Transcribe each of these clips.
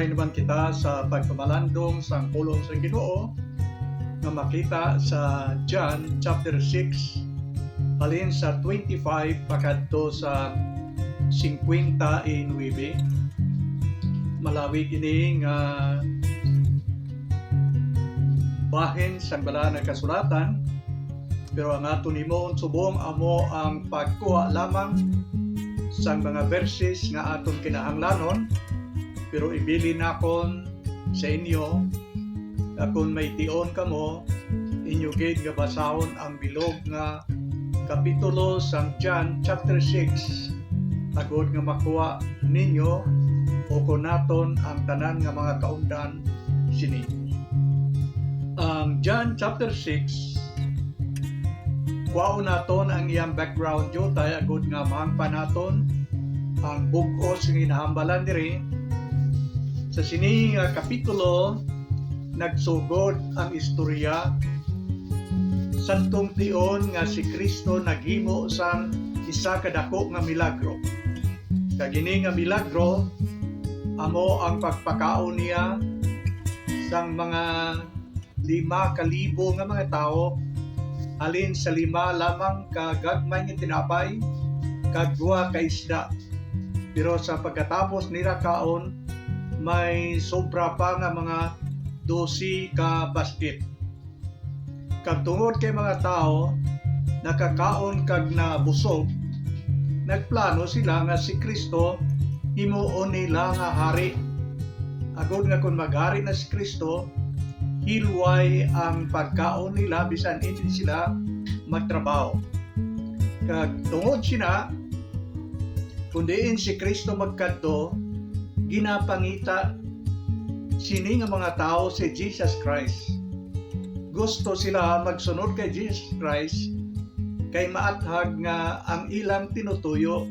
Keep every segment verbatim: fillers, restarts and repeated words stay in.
Ay naman kita sa pagpamalandong sang pulong sang Ginoo nga makita sa John chapter six, halin sa twenty-five pakadto sa cincuenta y nueve. Malawig ini nga bahin sang Balaan nga Kasulatan, pero ang aton himuon subong amo ang pagkuha lamang sang mga verses nga aton kinahanglanon, pero ibilin nakon sa inyo nga kon may tion kamo, inyo gid nga basahon ang bilog nga kapitulo sang John chapter six, agod nga makuha ninyo o kon naton ang tanan nga mga kaundan sini. Ang John chapter six, kuhaon naton ang iyang background, diutay, agud nga mahangpan naton ang bug-os nga ginahambalan diri. Sa sini nga kapitulo, nagsugod ang istorya sadtong tion nga si Cristo naghimo sang isa ka dako nga milagro. Kag ini nga milagro amo ang pagpakaon niya sang mga lima ka libo nga mga tawo, halin sa lima lamang ka gagmay nga tinapay kag duha ka isda. Pero sa pagkatapos nila kaon, may sobra pa nga mga dose ka basket. Kag tungod kay mga tawo nakakaon kag nabusog, nagplano sila nga si Cristo himuon nila nga hari, agod nga kon maghari na si Cristo, hilway ang pagkaon nila bisan indi sila magtrabaho. Kag tungod sina, kon diin si Cristo magkadto, ginapangita sini nga mga tawo si Jesus Christ. Gusto sila magsunod kay Jesus Christ, kay maathag nga ang ilang tinutuyo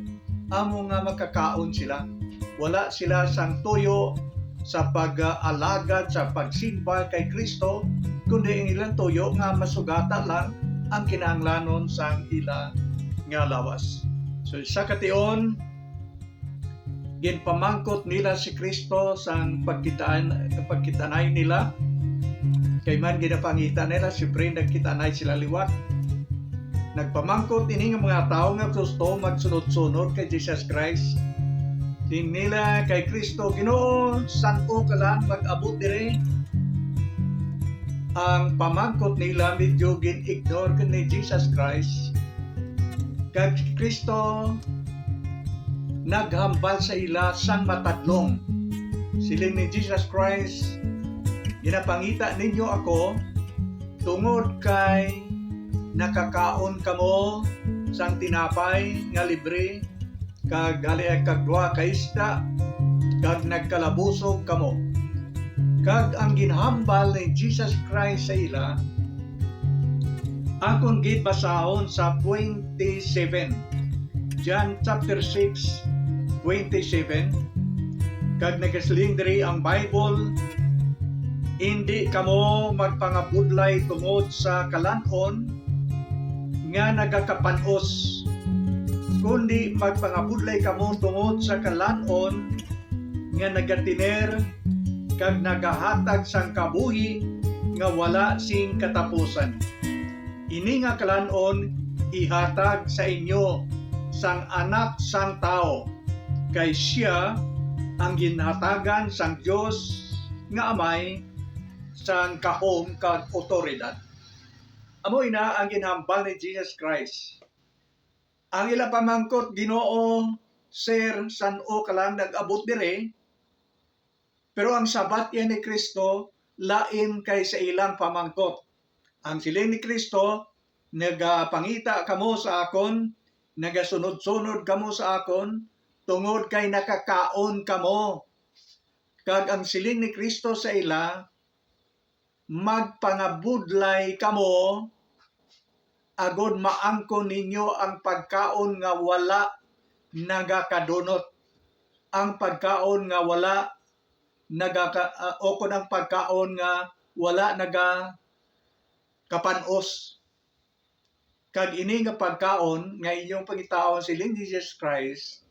amo nga makakaon sila. Wala sila sang tuyo sa pag-alagad, sa pagsimba kay Cristo, kundi ang ilang tuyo nga masugata lang ang kinahanglanon sang ila nga lawas. So, sa kation, ginpamangkot nila si Cristo sang pagkitaan, pagkitanay nila. Kay man ginapangita nila, siyempre, nagkitanay sila liwat. Nagpamangkot ini nga mga tawo nga gusto magsunod-sunod kay Jesus Christ. Siling nila kay Cristo, "Ginoo, san-o ka lang mag-abot diri?" Ang pamangkot nila medyo gin-ignore ni Jesus Christ. Kag si Cristo naghambal sa ila sang matadlong. Siling ni Jesus Christ, "Ginapangita ninyo ako tungod kay nakakaon kamo sang tinapay nga libre, kag hali kag duha ka isda, kag nagkalabusog kamo." Kag ang ginhambal ni Jesus Christ sa ila, akon gid basahon sa twenty-seven, John chapter six, twenty-seven, kag nagasiling diri ang Bible, "Indi kamo magpangabudlay tungod sa kalan-on nga nagakapan-os, kundi magpangabudlay kamo tungod sa kalan-on nga nagatiner kag nagahatag sang kabuhi nga wala sing katapusan. Ini nga kalan-on ihatag sa inyo sang Anak sang Tawo, kay sia ang ginhatagan sang Dios nga Amay sang gahom kag awtoridad." Amo ina ang ginhambal ni Jesus Christ. Ang ila pamangkot, "Ginoo, sir, san-o ka lang nag-abot diri?" Pero ang sabat iya ni Cristo lain kay sa ilang pamangkot. Ang siling ni Cristo, "Nagapangita kamo sa akon, nagasunod-sunod kamo sa akon, tungod kay nakakaon kamo." Kag ang siling ni Cristo sa ila, "Magpangabudlay kamo, agod maangkon ninyo ang pagkaon nga wala nagakadunot, ang pagkaon nga wala nagaka-, ah, o kon ang pagkaon nga wala nagakapan-os. Kag ini nga pagkaon nga inyong pangitaon," siling ni Jesus Christ,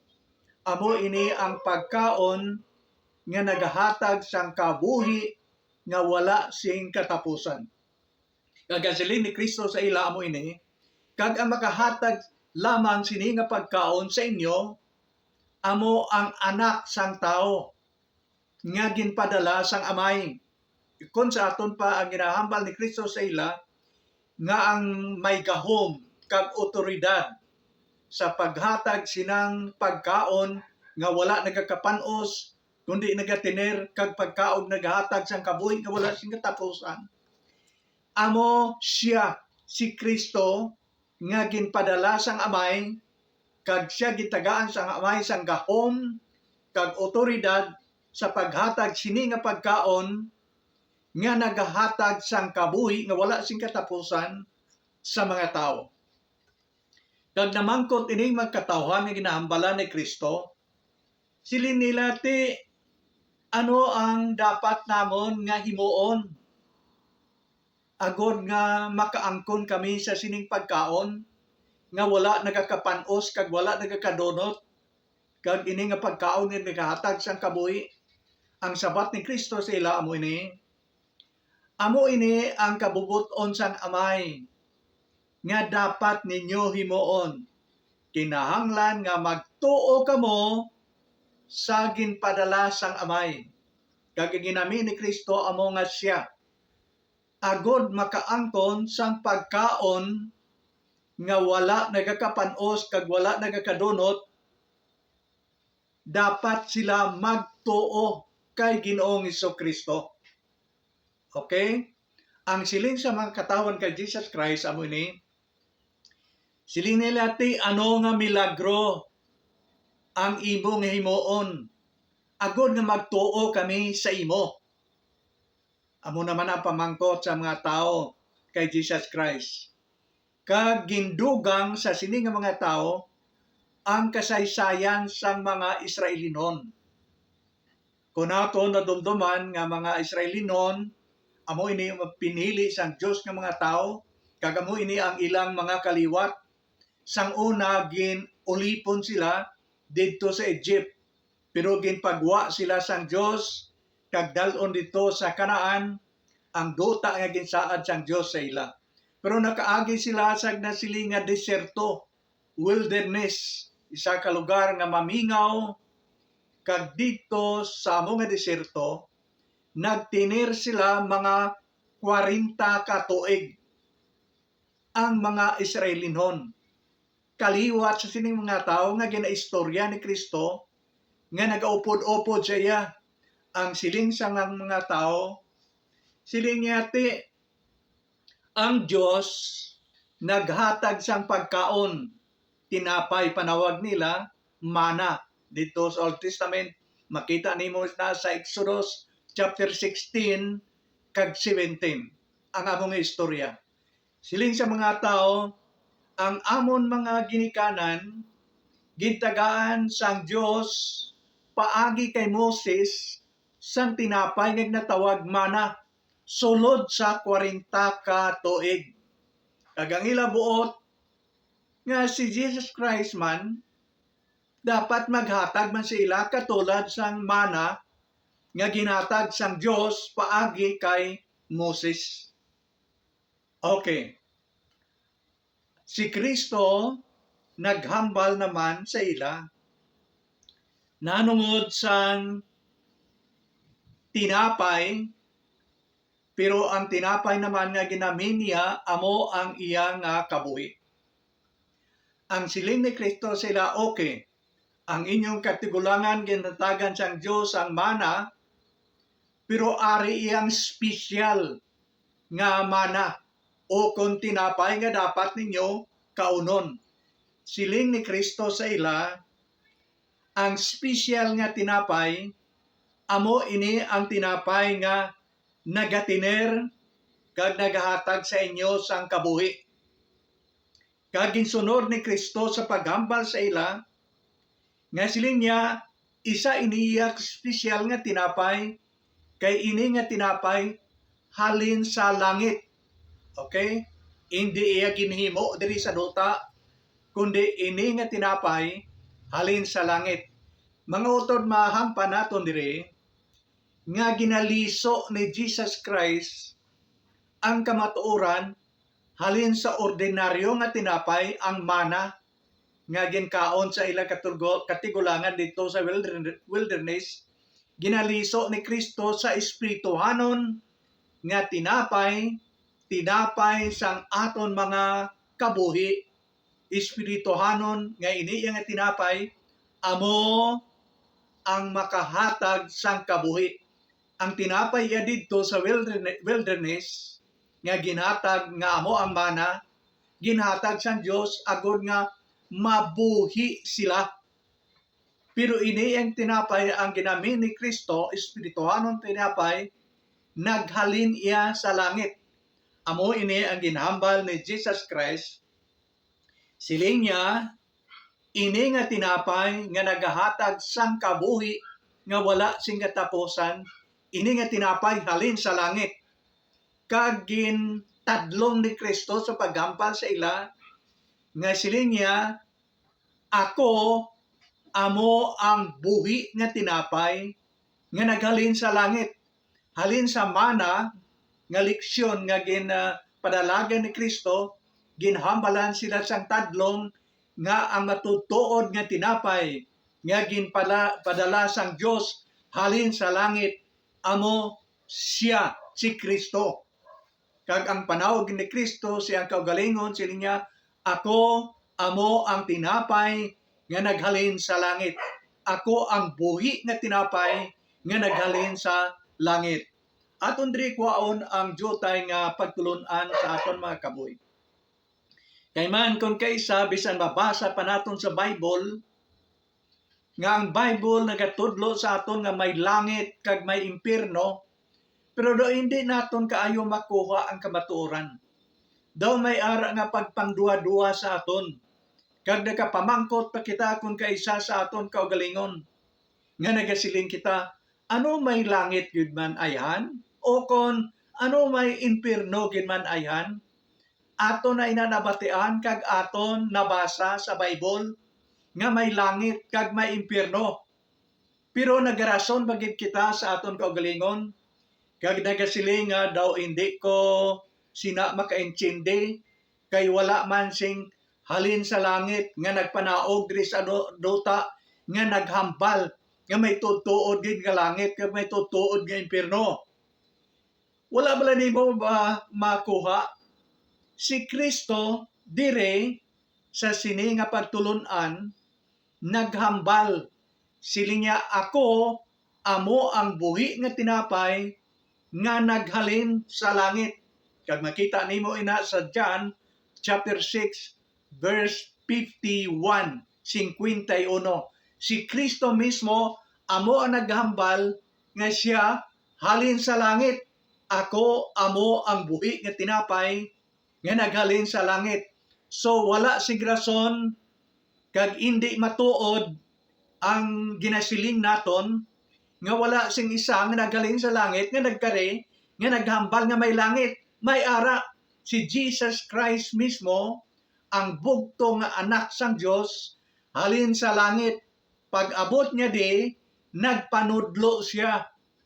"amo ini ang pagkaon nga nagahatag sang kabuhi nga wala sing katapusan. Kag ang siling ni Cristo sa ila amo ini, kag ang makahatag lamang sini nga pagkaon sa inyo amo ang Anak sang Tawo nga ginpadala sang Amay. Kon sa aton pa ang ginahambal ni Cristo sa ila, nga ang may gahom kag awtoridad sa paghatag sinang pagkaon nga wala nagakapan-os, kundi nagatiner, kag pagkaon nagahatag sang kabuhi nga wala sing katapusan. Amo sia, si Cristo, nga ginpadala sang Amay, kag sia gitagaan sang Amay sang gahom kag awtoridad sa paghatag sini nga pagkaon nga nagahatag sang kabuhi nga wala sing katapusan sa mga tawo. Kag namangkot ining mga katawhan nga ginahambalan ni Cristo, siling nila, "Ti, ano ang dapat namon nga himuon agod nga makaangkon kami sa sining pagkaon nga wala nagakapan-os kag wala nagakadunot, kag ini nga pagkaon nga nagahatag sang kabuhi?" Ang sabat ni Cristo sa ila amo ini, "Amo ini ang kabubot-on sang Amay nga dapat ninyo himuon. Kinahanglan nga magtuo kamo sa ginpadala sang Amay." Kag ang ginhami ni Cristo amo nga sia, agod makaangkon sang pagkaon nga wala nagakapan-os kag wala nagakadunot, dapat sila magtuo kay Ginoong Jesu-Cristo. Okay? Ang siling sa mga katawhan kay Jesus Christ amo ini, siling nila, "Ti, ano nga milagro ang imo nga himuon, agod nga magtuo kami sa imo?" Amo naman ang pamangkot sa mga tawo kay Jesus Christ. Kag gindugang sa sini nga mga tawo ang kasaysayan sang mga Israelinon. Kon aton nadumduman nga mga Israelinon, amo ini ang pinili sang Dios nga mga tawo, kag amo ini ang ilang mga kaliwat. Sang una, gin-ulipon sila didto sa Egypt, pero ginpagwa sila sang Dios kag dal-on didto sa Canaan, ang duta nga ginsaad sang Dios sa ila. Pero nakaagi sila sa nasiling nga desierto, wilderness, isa ka lugar nga mamingaw, kag didto sa amo nga desierto, nagtener sila mga kwarenta ka tuig ang mga Israelinon. Kaliwat sa sining mga tawo nga ginaistorya ni Cristo nga nagaupod-upod sa iya. Ang siling sang mga tawo, siling niya, "Ti, ang Dios naghatag sang pagkaon, tinapay panawag nila, mana." Didto sa Old Testament, makita nimo na sa Exodus chapter sixteen kag seventeen ang amo nga istorya. Siling sa mga tawo, "Ang amon mga ginikanan gintagaan sang Dios paagi kay Moses sang tinapay nga ginatawag mana sulod sa kwarenta ka tuig." Kag ang ila buot nga si Jesus Christ man dapat maghatag man sa ila katulad sang mana nga ginhatag sang Dios paagi kay Moses. Okay. Si Cristo naghambal naman sa ila nanungod sang tinapay, pero ang tinapay naman nga ginhami niya amo ang iya nga kabuhi. Ang siling ni Cristo sa ila, "Okay, ang inyong katigulangan ginhatagan sang Dios ang mana, pero ari iyang special nga mana, o kon tinapay nga dapat ninyo kaunon." Siling ni Cristo sa ila, "Ang special nga tinapay, amo ini ang tinapay nga nagatiner kag nagahatag sa inyo sang kabuhi." Kag ginsunod ni Cristo sa paghambal sa ila, nga siling niya, "Isa ini iya espesyal nga tinapay, kay ini nga tinapay halin sa langit." Okay? Indi iya ginhimo diri sa duta, kundi ini nga tinapay halin sa langit. Mga utod, mahangpan naton diri, nga ginaliso ni Jesus Christ ang kamatuoran halin sa ordinaryo nga tinapay, ang mana, nga ginkaon sa ila katulgo-, katigulangan didto sa wilder-, wilderness, ginaliso ni Cristo sa espirituhanon nga tinapay, tinapay sang aton mga kabuhi, espirituhanon nga ini nga tinapay amo ang makahatag sang kabuhi. Ang tinapay iya didto sa wilderne-, wilderness nga ginhatag nga amo ang mana, ginhatag sang Dios agod nga mabuhi sila. Pero ini ang tinapay ang ginami ni Cristo, espirituhanon tinapay, naghalin iya sa langit. Amo ini ang ginhambal ni Jesus Christ. Siling niya, "Ini nga tinapay nga nagahatag sang kabuhi nga wala sing katapusan, ini nga tinapay halin sa langit." Kag gintadlong ni Cristo sa paghambal sa ila nga siling niya, "Ako amo ang buhi nga tinapay nga naghalin sa langit." Halin sa mana nga leksyon nga gin, ah, padalagan ni Cristo, ginhambalan sila sang tadlong nga ang matutuod nga tinapay nga ginpala-, padala sang Dios halin sa langit amo sia si Cristo. Kag ang panawag ni Cristo sa iyang kaugalingon, siling niya, "Ako amo ang tinapay nga naghalin sa langit. Ako ang buhi nga tinapay nga naghalin sa langit." Aton diri kwaon ang diutay nga pagtulon-an sa aton mga kabuhi. Kay man, kon kaisa, bisan mabasa pa naton sa Bible, nga ang Bible nagatudlo sa aton nga may langit kag may impierno, pero daw hindi naton kaayo makuha ang kamatuoran. Daw may ara nga pagpangduha-duha sa aton, kag nagapamangkot pa kita kon kaisa sa aton kaugalingon, nga nagasiling kita, "Ano may langit gid man ayhan? O kon ano may impierno gid man ayhan?" Aton na ina nabatian kag aton nabasa sa Bible nga may langit kag may impierno. Pero nagarason ba gid kita sa aton kaugalingon? Kag nagasiling nga, "Daw indi ko sina makaintindi, kay wala man sing halin sa langit nga nagpanaog diri sa du-, duta nga naghambal nga may tuod-tuod gid nga langit kag may tuod-tuod nga impierno." Wala bala nimo ba makuha? Si Cristo diri sa sini nga pagtulon-an naghambal. Siling niya, "Ako amo ang buhi nga tinapay nga naghalin sa langit." Kag makita nimo ina sa John chapter six, verse fifty-one, singkwenta y uno. Si Cristo mismo amo ang naghambal nga siya halin sa langit. "Ako amo ang buhi nga tinapay nga naghalin sa langit." So, wala sing rason kag indi matuod ang ginasiling naton nga wala sing isa nga naghalin sa langit nga nagkari, nga naghambal nga may langit. May ara, si Jesus Christ mismo, ang bugtong nga Anak sang Dios, halin sa langit. Pag-abot niya di, nagpanudlo sia.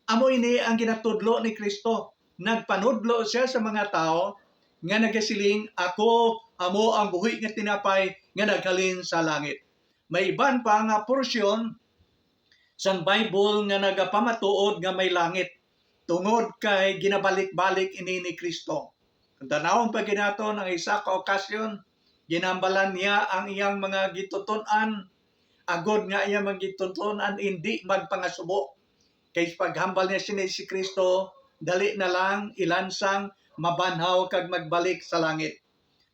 Amo ini ang ginatudlo ni Cristo. Nagpanudlo sia sa mga tawo nga nagasiling, "Ako amo ang buhi nga tinapay nga naghalin sa langit." May iban pa nga porsyon sang Bible nga nagapamatuod nga may langit, tungod kay ginabalik-balik ini ni Cristo. Kung tan-awon pa gid naton ang isa ka okasyon, ginhambalan niya ang iyang mga gintuton-an, agod nga iyang mga gintuton-an indi magpangasubo. Kay sa paghambal niya sini si Cristo, dali na lang ilansang mabanhaw kag magbalik sa langit.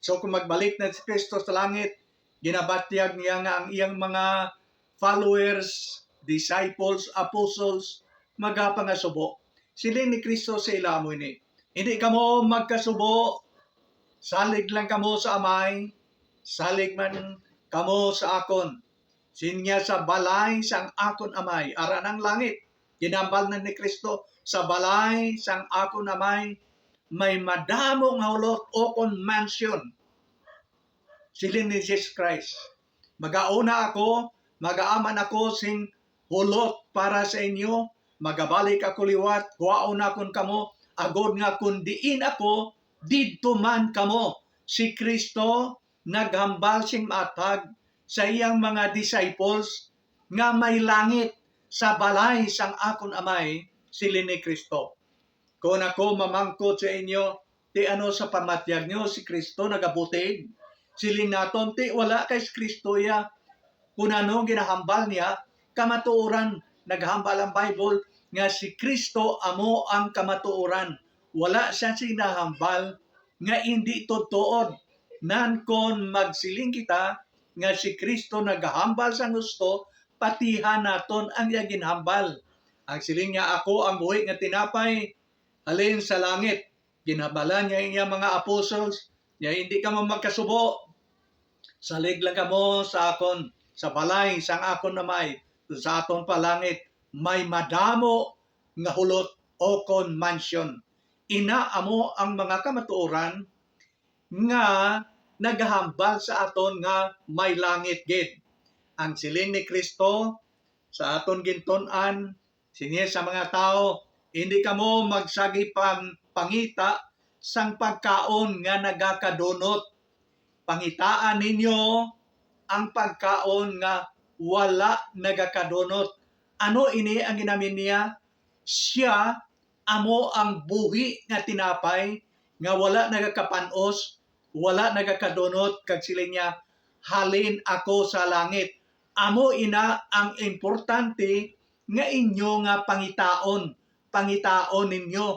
So, kung magbalik na si Cristo sa langit, ginabatyag niya nga ang iyang mga followers, disciples, apostles, magapangasubo. Siling ni Cristo sa ila amo ini, "Hindi kamo magkasubo, salig lang kamo sa Amay, salig man kamo sa akon. Siling niya, sa balay sang akon Amay," ara nang langit, ginambal na ni Cristo, "Sa balay sang akon Amay may madamo nga hulot o kon mansion." Siling ni Jesus Christ, "Magauna ako, magaaman ako sing hulot para sa inyo, magabalik ako liwat, kuhaon nakon kamo, agod nga kon diin ako, didto man kamo. Si Cristo naghambal sing matag sa iyang mga disciples nga may langit sa balay sang akon Amay, siling ni Cristo. Kon ako mamangkot sa inyo, ti ano sa pamatyag niyo si Cristo nagabutig? Siling naton, ti wala kay si Cristo iya. Kon ano ginahambal niya, kamatuoran. Naghambal ang Bible nga si Cristo amo ang kamatuoran. Wala siya sing nahambal nga indi tuod-tuod. Nan kon magsiling kita nga si Cristo nagahambal sang husto, patihan naton ang iya ginhambal. Ang siling niya, "Ako ang buhi nga tinapay halin sa langit." Ginhambalan niya iya mga apostles, niya, "Hindi kamo magkasubo. Salig lang kamo sa akon, sa balay sang akon Amay, sa aton pa langit may madamo nga hulot, o kon mansion." Ina amo ang mga kamatuoran nga nagahambal sa aton nga may langit gid. Ang siling ni Cristo sa aton gintun-an, siling sa mga tawo, "Hindi kamo magsagi pang pangita sang pagkaon nga nagakadunot. Pangitaan ninyo ang pagkaon nga wala nagakadunot." Ano ini ang ginamin niya? Sia amo ang buhi nga tinapay nga wala nagakapan-os, wala nagakadunot, kag siling niya, "Halin ako sa langit." Amo ina ang importante nga inyo nga pangitaon. Pangitaon ninyo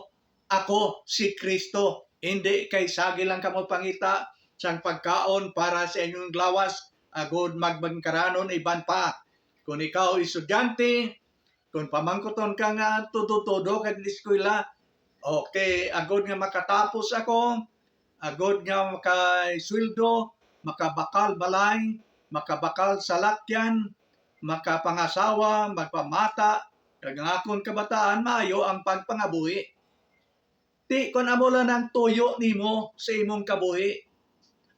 ako, si Cristo. Hindi kay sagi lang kamo pangita sang pagkaon para sa inyong lawas, agod magmangkaranon iban pa. Kung ikaw estudyante, kung pamangkuton ka nga todo-todo ka din eskwela, okay, agod nga makatapos ako, agod nga makaisweldo, makabakal balay, makabakal salakyan, makapangasawa, magpamata, kag ang akon kabataan maayo ang pagpangabuhi. Ti kon amo lang ang tuyo nimo sa imong kabuhi,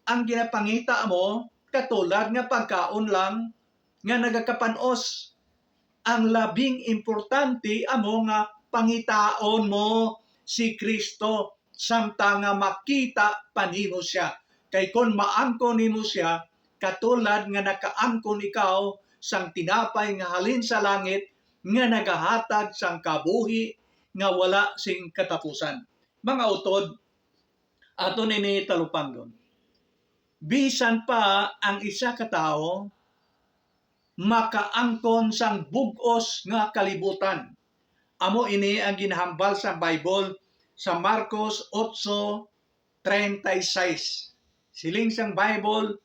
ang ginapangita mo katulad nga pagkaon lang nga nagakapan-os. Ang labing importante amo nga pangitaon mo si Cristo samtang nga makita pa nimo sia. Kay kon maangkon nimo sia, katulad nga nakaangkon ikaw sang tinapay nga halin sa langit, nga nagahatag sang kabuhi nga wala sing katapusan. Mga utod, aton ini talupanggon. Bisan pa ang isa ka tawo makaangkon sang bug-os nga kalibutan. Amo ini ang ginahambal sa Bible sa Marcos otso treinta y seis. Siling sang Bible,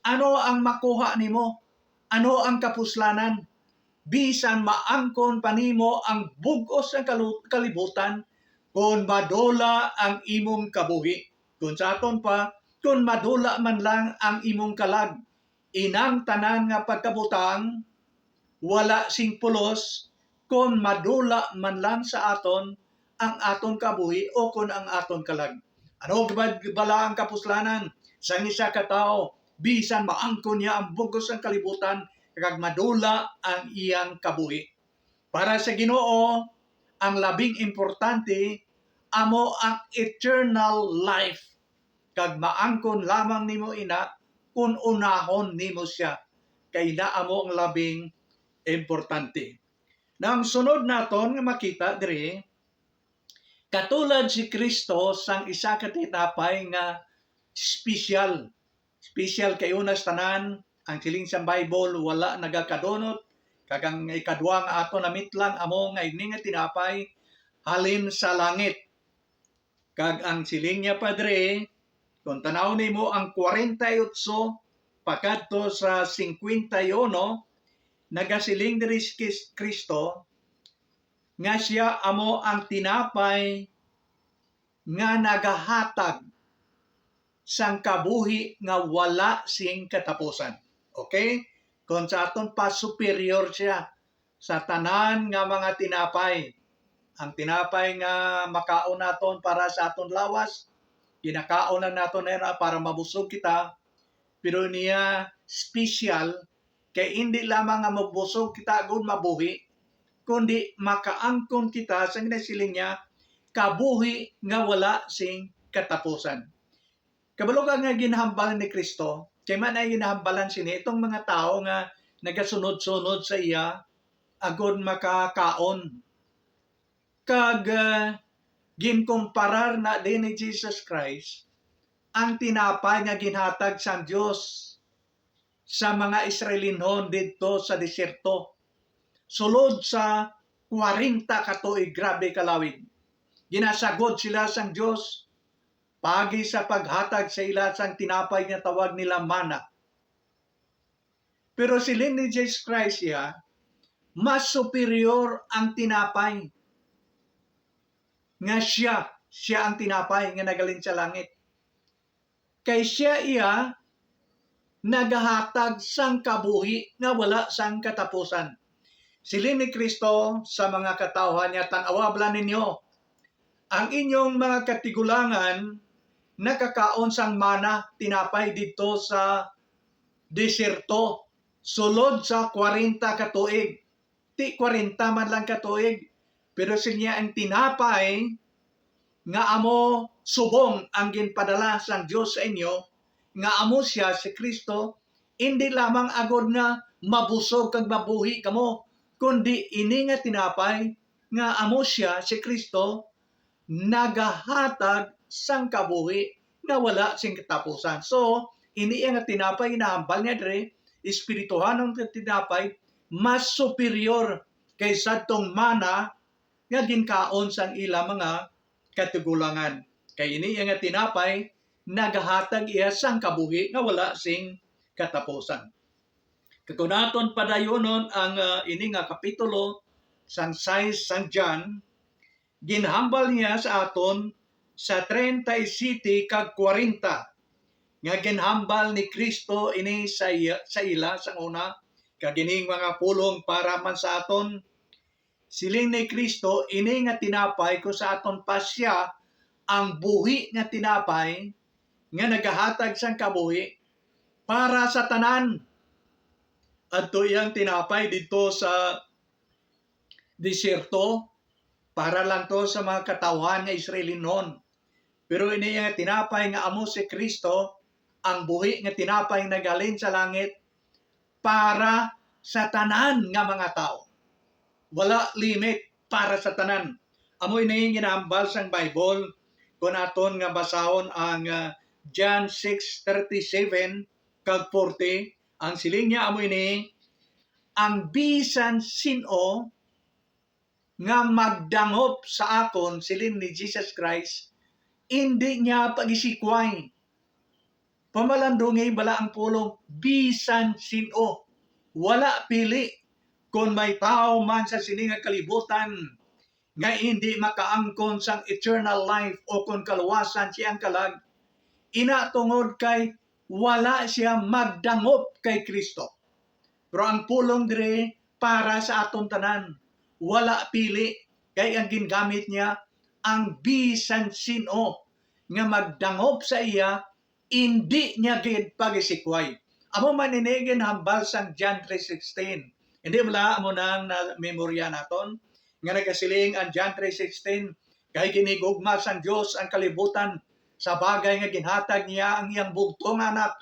"Ano ang makuha nimo? Ano ang kapuslanan? Bisan maangkon pa nimo ang bug-os nga kalu-, kalibutan, kon madula ang imong kabuhi." Kon sa aton pa, "Kon madula man lang ang imong kalag." Inang tanan nga pagkabutang wala sing pulos kon madula man lang sa aton ang aton kabuhi o kon ang aton kalag. Ano gid bala ang kapuslanan sang isa ka tawo, bisan maangkon niya ang bug-os sang kalibutan, kag madula ang iyang kabuhi? Para sa Ginoo, ang labing importante amo ang eternal life, kag maangkon lamang nimo ina kon unahon nimo sia, kay ina amo ang labing importante. Ang sunod naton nga makita diri, katulad si Cristo sang isa ka tinapay nga special, special kay una sa tanan, ang siling sang Bible, wala nagakadunot, kag ang ikadua nga aton namitlang amo nga ini nga tinapay halin sa langit. Kag ang siling niya pa diri, kung tanaw nimo ang kwarenta y otso pakadto sa singkwenta y uno, nagasiling diri si Kis-, Cristo nga sia amo ang tinapay nga nagahatag sang kabuhi nga wala sing katapusan. Okay? Kung sa aton pa, superior siya sa tanan nga mga tinapay. Ang tinapay nga makaon naton para sa aton lawas, ginakaon lang naton na para mabusog kita, pero niya special kay indi lamang nga mabusog kita agud mabuhi, kundi makaangkon kita sa ginasiling niya, kabuhi nga wala sing katapusan. Kabalo ka nga ginhambal ni Cristo, kay man ay ginahambalan sini itong mga tawo nga nagasunod-sunod sa iya agod makakaon. Kag, ah, ginkomparar na din ni Jesus Christ ang tinapay nga ginhatag sang Dios sa mga Israelinhon didto sa desierto, sulod sa kwarenta ka tuig. Grabe ka lawig. Ginasagod sila sang Dios paagi sa paghatag sa ila sang tinapay nga tawag nila manna. Pero siling ni Jesus Christ iya, mas superior ang tinapay nga siya, siya ang tinapay nga nagaling sa langit. Kay siya iya nagahatag sang kabuhi nga wala sang katapusan. Siling ni Cristo sa mga katawhan niya, "Tan-awa bala ninyo, ang inyong mga katigulangan nakakaon sang manna, tinapay didto sa desierto, sulod sa kwarenta ka tuig." Ti kwarenta man lang ka tuig, pero siling niya, ang tinapay nga amo subong ang ginpadala sang Dios sa inyo, nga amo sia si Cristo, indi lamang agod nga mabusog kag mabuhi kamo, kundi ini nga tinapay nga amo sia si Cristo nagahatag sang kabuhi nga wala sing katapusan. So, ini nga tinapay ginahambal niya diri, espirituhanon nga tinapay, mas superior kaysa tong manna nga ginkaon sang ila mga katigulangan. Kay ini nga tinapay nagahatag iya sang kabuhi nga wala sing katapusan. Kag kon aton padayonon ang, ah, ini nga kapitulo sang sais sang John, ginhambal niya sa aton sa treinta y siete kag kwarenta, nga ginhambal ni Cristo ini sa iya, sa ila sang una, kag ining mga pulong para man sa aton. Siling ni Cristo, ini nga tinapay kung sa aton pa sia ang buhi nga tinapay nga nagahatag sang kabuhi para sa tanan. Adto iyang tinapay didto sa desierto, para lang to sa mga katawhan nga Israelinon. Pero ini nga tinapay nga amo si Cristo, ang buhi nga tinapay naghalin sa langit, para sa tanan nga mga tawo. Wala limit, para sa tanan. Amo ini ang ginahambal sang Bible kon aton nga basahon ang, ah, John six thirty-seven kag forty. Ang siling niya amo ini, ang bisan sin-o nga magdangop sa akon, siling ni Jesus Christ, indi niya pagisikway. Pamalandungi bala ang pulong, bisan sin-o, wala pili, kon may tawo man sa sini nga kalibutan nga indi makaangkon sang eternal life o kon kaluwasan sa iyang kalag, ina tungod kay wala siya magdangop kay Cristo. Pero ang pulong diri para sa aton tanan. Wala pili, kay ang gingamit niya ang bisan sin-o nga magdangop sa iya, indi niya gid pagisikway. Amo man ini ginhambal sang John three sixteen. Hindi bala amo nang na-memorya naton nga nagasiling ang John three sixteen, kay ginhigugma sang Dios ang kalibutan sa bagay nga ginhatag niya ang iyang bugtong Anak,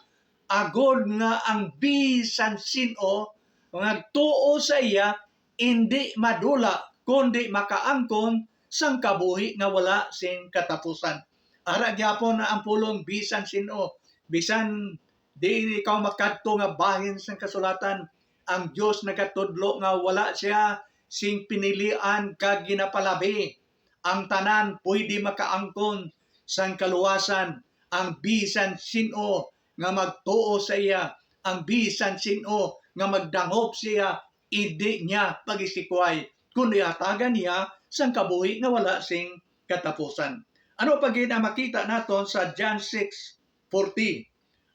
agod nga ang bisan sin-o nga nagtuo sa iya indi madula, kundi makaangkon sang kabuhi nga wala sing katapusan. Ara gyapon na ang pulong bisan sin-o, bisan di ikaw makadto nga bahin sang kasulatan, ang Dios nagatudlo nga wala siya sing pinilian kag ginapalabi. Ang tanan pwede makaangkon sang kaluwasan, ang bisan sin-o nga magtuo sa iya, ang bisan sin-o nga magdangop siya, indi niya pagisikway, kundi hatagan niya sang kabuhi nga wala sing katapusan. Ano pa gid ang makita naton sa John six forty?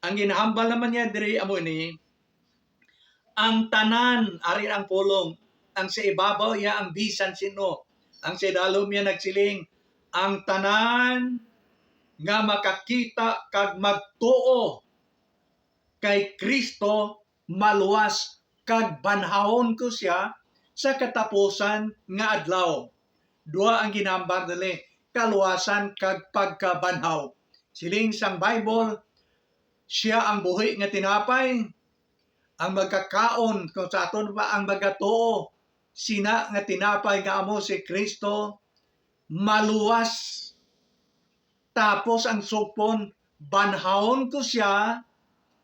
Ang ginahambal naman niya diri amo ini, ang tanan, ari ang pulong, ang sa ibabaw iya ang bisan sin-o, ang sa idalom iya nagsiling, ang tanan nga makakita kag magtuo kay Cristo maluwas, kag banhawon ko sia sa katapusan nga adlaw. Duha ang ginhambal diri, kaluwasan kag pagkabanhaw. Siling sang Bible, siya ang buhi nga tinapay, ang magkakaon kung sa aton pa ang magatuo sina nga tinapay nga amo si Kristo, maluwas. Tapos ang sugpon, banhawon ko sia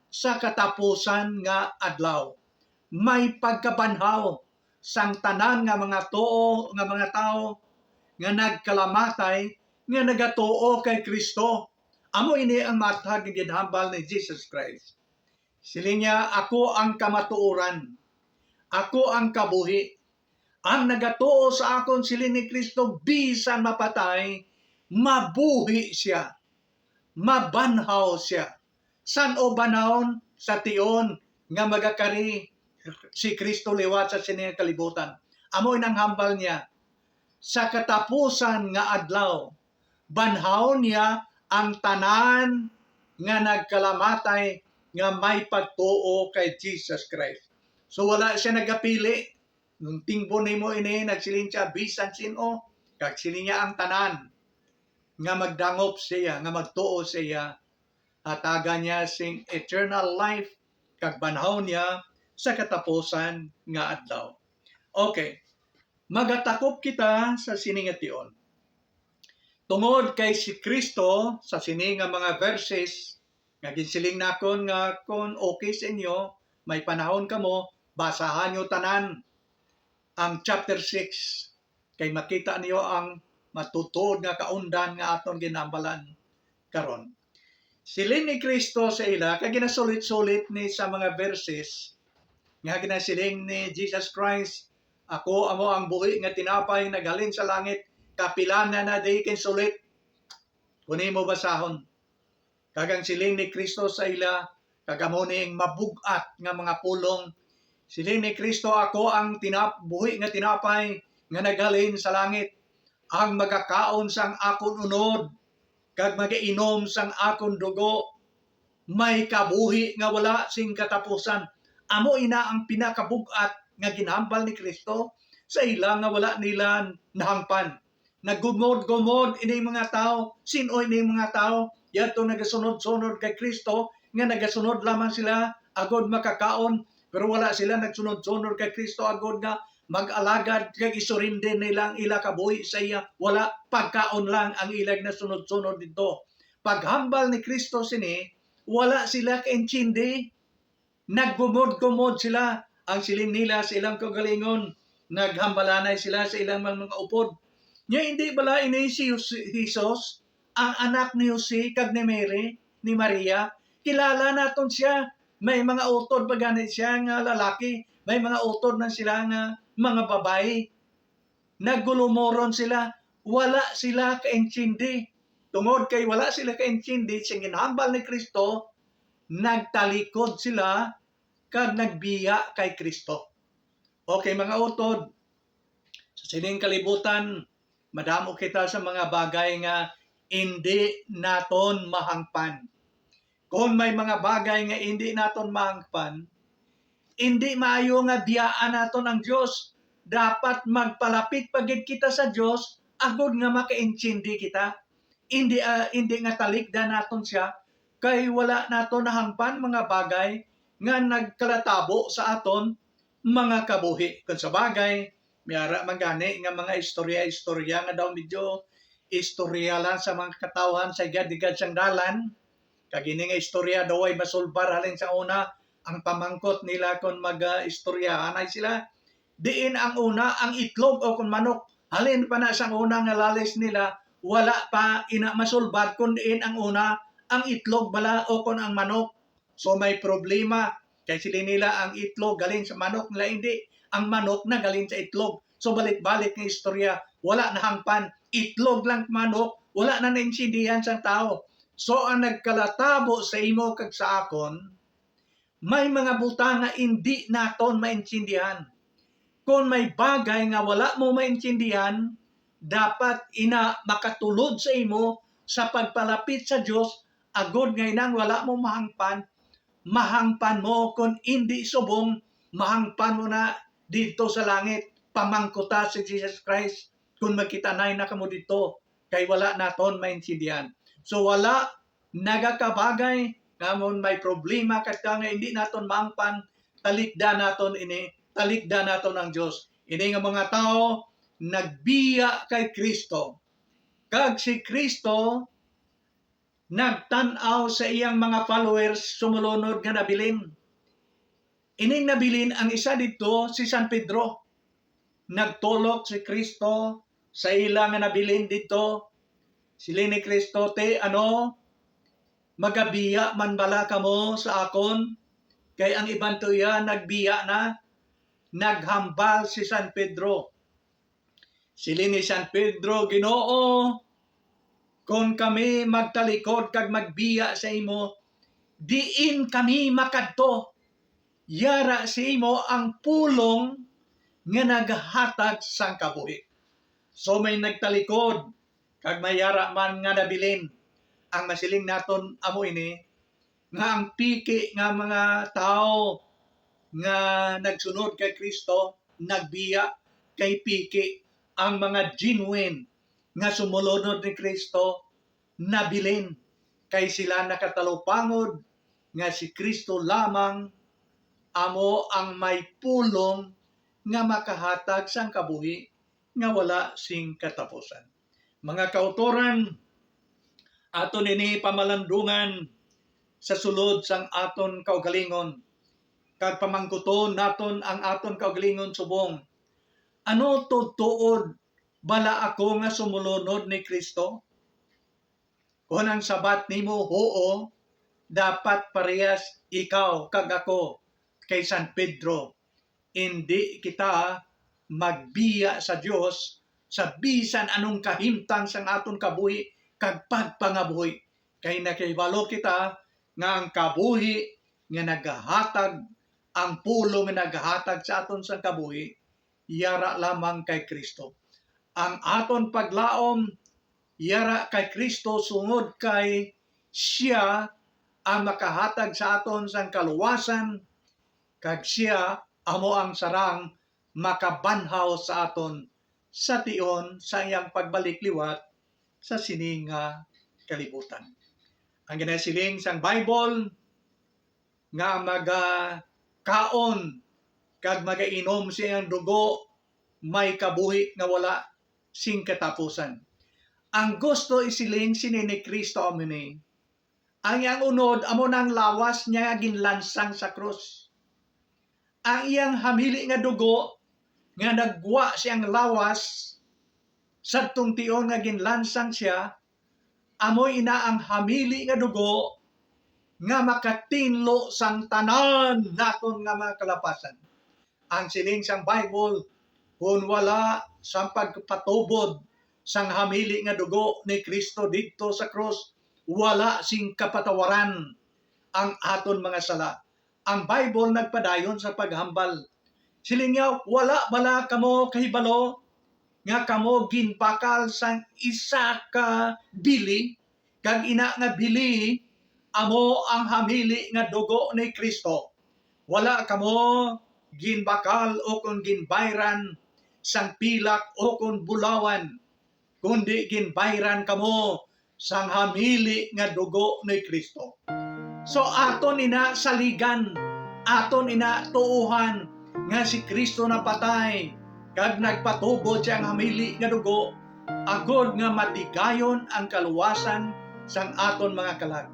sa katapusan nga adlaw. May pagkabanhaw sang tanan nga mga tuo, nga mga tawo nga nagkalamatay, nga nagatuo kay Kristo. Amo ini ang matag nga ginhambal ni Jesus Christ. Siling niya, "Ako ang kamatuoran, ako ang kabuhi. Ang nagatuo sa akon," siling ni Kristo, "bisan mapatay, mabuhi sia, mabanhaw sia." San-o banhawon? Sa tion nga magakari si Kristo liwat sa sini nga kalibutan. Amo inang hambal niya, sa katapusan nga adlaw, banhawon niya ang tanan nga nagkalamatay nga may pagtuo kay Jesus Christ. So, wala siya nagapili. Nung tingbon nimo ini, nagsiling siya, "Bisan sin-o," kag siling niya ang tanan nga magdangop siya, nga magtuo siya, hatagan niya sing eternal life, kag banhaw niya sa katapusan nga adlaw. Okay, magatakop kita sa sini nga tion. Tungod kay si Kristo, sa sini nga mga verses nga ginsiling nakon nga kon okay sa inyo, may panahon kamo, basahan niyo tanan ang chapter six, kay makita niyo ang matutuod nga kaundan nga aton ginambalan karon. Siling ni Kristo sa ila, kay ginasulit-sulit ni sa mga verses nga ginasiling ni Jesus Christ, "Ako amo ang buhi nga tinapay naghalin sa langit, kapila na na di kin sulit." Kuni mo basahon. Kag ang siling ni Kristo sa ila, kag amo ni ang mabug-at nga mga pulong, siling ni Kristo, "Ako ang tinap-, buhi nga tinapay nga naghalin sa langit. Ang magakaon sang akon unod kag magainom sang akon dugo, may kabuhi nga wala sing katapusan." Amo ina ang pinakabug-at nga ginhambal ni Kristo sa ila nga wala nila nahangpan. Naggumod-gumod ini mga tawo. Sin-o ini mga tawo? Yadto nagasunod-sunod kay Kristo, nga nagasunod lamang sila agod makakaon, pero wala sila nagsunod-sunod kay Kristo agod nga mag-alagad kag isurinder nila ang ila kabuhi sa iya. Wala, pagkaon lang ang ila nasunod-sunod didto. Paghambal ni Kristo sini, wala sila kaintindi. Naggumod-gumod sila. Ang siling nila sa ilang kaugalingon, naghambalanay sila sa ilang mga, mga upod. Nya, hindi bala ini si Jose-, Jesus, ang anak ni Jose kag ni Mary, ni Maria? Kilala naton siya. May mga utod pa gani siya nga lalaki. May mga utod na sila nga mga babayi. Naggulumoron sila. Wala sila kaintindi. Tungod kay wala sila kaintindi sa ginhambal ni Kristo, nagtalikod sila kag nagbiya kay Kristo. Okay, mga utod, sa sining kalibutan, madamo kita sa mga bagay nga indi naton mahangpan. Kon may mga bagay nga indi naton mahangpan, indi maayo nga biyaan naton ang Dios. Dapat magpalapit pa gid kita sa Dios agod nga makaintindi kita. Indi, ah, indi nga talikdan naton siya, kay wala naton nahangpan mga bagay nga nagkalatabo sa aton mga kabuhi. Kon sa bagay, may ara man gani nga mga istorya-istorya nga daw medyo istorya lang sa mga katawhan sa igad-igad sang dalan. Kag ini nga istorya daw ay masulbar halin sa una, ang pamangkot nila kon mag, ah, istoryahanay sila. Diin ang una ang itlog o kon manok. Halin pa na sang una nga lalis nila, wala pa ina masulbar kon diin ang una ang itlog bala o kon ang manok. So may problema, kay sila nila ang itlog galing sa manok nila, hindi. Ang manok na galing sa itlog. So balik-balik nga istorya, wala nahangpan, itlog lang manok, wala na naintindihan sang tawo. So ang nagkalatabo sa imo kag sa akon, may mga butang nga indi naton maintindihan. Kon may bagay nga wala mo maintindihan, dapat ina makatulod sa imo sa pagpalapit sa Dios, agod nga inang wala mo mahangpan, mahangpan mo, kon indi subong, mahangpan mo na didto sa langit. pamangkuta si Jesus Christ kung magkita-nay na kamo didto, kay wala naton maintindihan. So, wala nagakabagay nga amon may problema kag nga hindi naton maangpan, talikdan naton ini, talikdan naton ang Dios. Ini nga mga tawo nagbiya kay Cristo, kag si Cristo nagtan-aw sa iyang mga followers sumulunod nga nabilin. Ining nabilin ang isa didto si San Pedro. Nagtulok si Cristo sa ila nga nabilin didto. Siling ni Cristo, "Ti, ano, magabiya man bala kamo sa akon? Kay ang iban to iya nagbiya na." Naghambal si San Pedro. Siling ni San Pedro, "Ginoo, kon kami magtalikod kag magbiya sa imo, diin kami makadto? Yara sa imo ang pulong nga nagahatag sang kabuhi." So may nagtalikod kag may yara man nga nabilin. Ang masiling naton amo ini, nga ang piki nga mga tawo nga nagsunod kay Cristo nagbiya kay piki. Ang mga genuine nga sumulunod ni Cristo nabilin, kay sila nakatalupangod nga si Cristo lamang amo ang may pulong nga makahatag sang kabuhi nga wala sing katapusan. Mga kautoran, aton ini pamalandungan sa sulod sang aton kaugalingon, kag pamangkuton naton ang aton kaugalingon subong, "Ano tuod-tuod bala ako nga sumulunod ni Cristo?" Kon ang sabat nimo huo, dapat parehas ikaw kag ako kay San Pedro. Indi kita magbiya sa Dios sa bisan anong kahimtang sang aton kabuhi kag pagpangabuhi, kay nakahibalo kita nga ang kabuhi nga nagahatag, ang pulong nga nagahatag sa aton sang kabuhi, yara lamang kay Cristo. Ang aton paglaom, yara kay Cristo, sungod kay sia ang makahatag sa aton sang kaluwasan, kag sia amo ang sarang makabanhaw sa aton sa tion sa iyang pagbalik liwat sa sini nga kalibutan. Ang ginasiling sang Bible, nga magakaon kag magainom sa iyang dugo may kabuhi nga wala sing katapusan. Ang gusto isiling sini ni Cristo amo ni, ang iyang unod amo na ang lawas niya nga ginlansang sa krus. Ang iyang hamili nga dugo nga nagwa siyang lawas sadtong tion nga ginlansang siya, amo ina ang hamili nga dugo nga makatinlo sang tanan naton nga mga kalapasan. Ang siling sang Bible, kon wala sang pagpatubod sang hamili nga dugo ni Cristo didto sa krus, wala sing kapatawaran ang aton mga sala. Ang Bible nagpadayon sa paghambal. Siling niya, "Wala bala kamo kahibalo nga kamo ginbakal sang isa ka bili, kag ina nga bili amo ang hamili nga dugo ni Cristo? Wala kamo ginbakal ukon ginbayran sang pilak ukon bulawan, kundi ginbayran kamo sang hamili nga dugo ni Cristo." So, aton ina saligan, aton ina tuohan nga si Cristo napatay kag nagpatubod siya ang hamili nga dugo, agod nga matigayon ang kaluwasan sang aton mga kalag.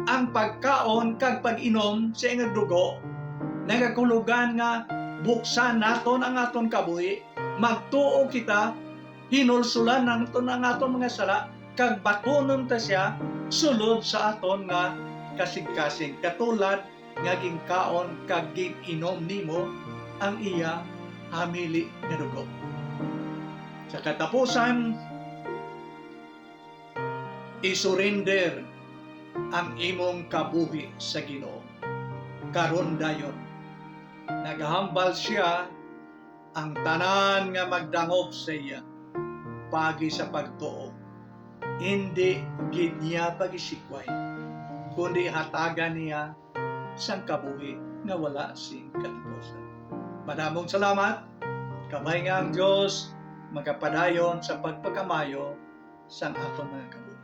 Ang pagkaon kag pag-inom sa iyang dugo nagakulugan nga buksan naton ang aton kabuhi, magtuo kita, hinulsulan naton ang aton mga sala, kag batunon ta sia sulod sa aton nga kasingkasing, katulad nga ginkaon kag gin-inom nimo ang iya hamili nga dugo. Sa katapusan, isurrender ang imong kabuhi sa Ginoo karon dayon. Nagahambal sia ang tanan nga magdangop sa iya paagi sa pagtuo. Indi gid niya pagisikway, kundi hatagan niya sang kabuhi nga wala sing katapusan. Madamong salamat. Kabay nga ang Dios magapadayon sa pagpakamaayo sang aton mga kabuhi.